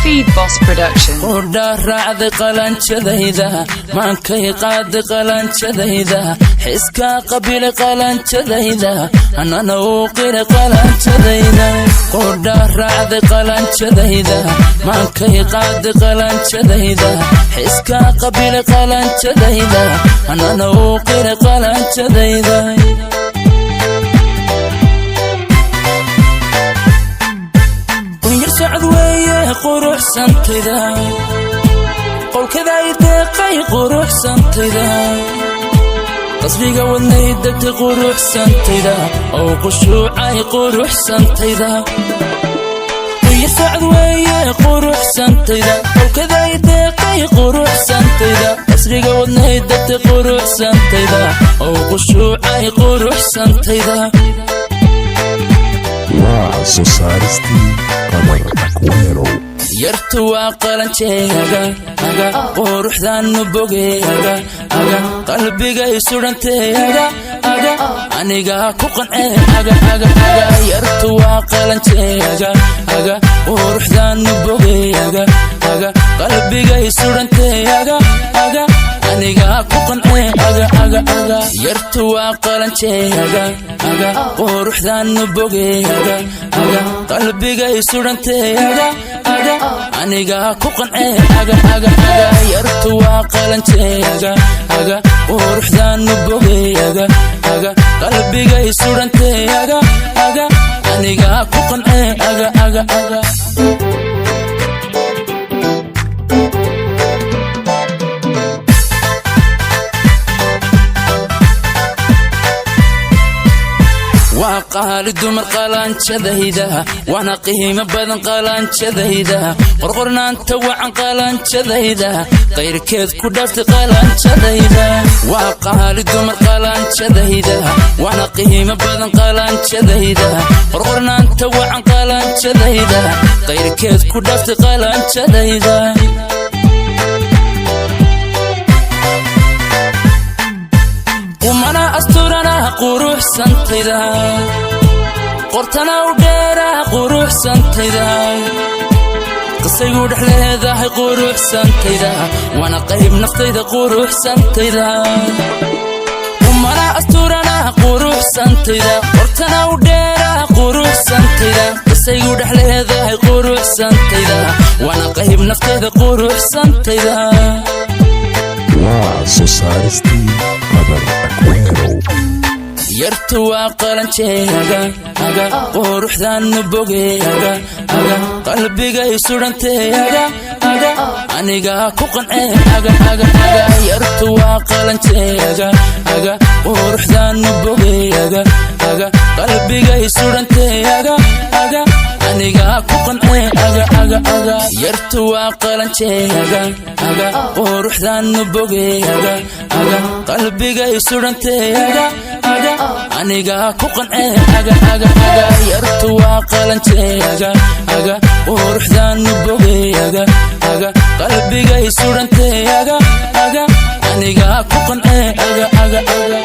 Feed Boss Production. Qudha raacday qalanjadayda, maankay qaaday qalanjadayda, xiskaa qabilay qalanjadayda, anana uu qiray qalanjadayda. Qudha raacday qalanjadayda, maankay qaaday qalanjadayda, xiskaa qabilay qalanjadayda, anana uu qiray qalanjadayda. Qunyar socod weeye quruxsantayda, qowlkaday deeqay quruxsantayda, qasriga wadnay degtay quruxsantayda, oo qushuucay quruxsantayda. Qunyar socod weeye quruxsantayda, qowlkaday deeqay quruxsantayda, qasriga wadnay degtay quruxsantayda, oo qushuucay quruxsantayda. Waa soo saaristii Qadar Akwero. Yartu waa qalanjeega aga, quruxdaanu bogeega aga, qalbigay sudhanteega aga, anigaa ku qancee aga aga aga. Yartu waa qalanjeega aga, quruxdaanu bogeega aga, qalbigay sudhanteega aga, anigaa ku qancee aga aga aga. Yartu waa qalanjeega aga, quruxdaanu bogeega aga, qalbigay sudhanteega aga, anigaa ku qancee aga aga aga. Yartu waa qalanjeega aga, quruxdaanu bogeega aga, qalbigay sudhanteega aga, anigaa ku qancee aga aga aga. Waa qaali dumar qalanjadayda, waana qiimo badan qalanjadayda, qorqornaanta wacan qalanjadayda, qayrkeed ku dhaaftay qalanjadayda. Waa qaali dumar qalanjadayda, waana qiimo badan qalanjadayda, qorqornaanta wacan qalanjadayda, qayrkeed ku dhaaftay qalanjadayda. Qumana asturana quruxsantayda, qortana u dheeraa quruxsantayda, qisaygu dhex leedahay quruxsantayda, waana qayb naftayda quruxsantayda. Qumana asturana quruxsantayda, qortana u dheeraa quruxsantayda, qisaygu dhex leedahay quruxsantayda, waana qayb naftayda quruxsantayda. Waa soo saaristii Qadar Akwero. Yartu waa qalanjeega aga, quruxdaanu bogeega aga, qalbigay sudhanteega aga, anigaa ku qancee aga aga aga. Yartu waa qalanjeega aga, quruxdaanu bogeega aga, qalbigay sudhanteega aga, anigaa ku qancee aga aga aga. Yartu waa qalanjeega aga, quruxdaanu bogeega aga, qalbigay sudhanteega aga, anigaa ku qancee aga aga aga. Yartu waa qalanjeega aga, quruxdaanu bogeega aga, qalbigay sudhanteega aga, anigaa ku qancee aga aga aga.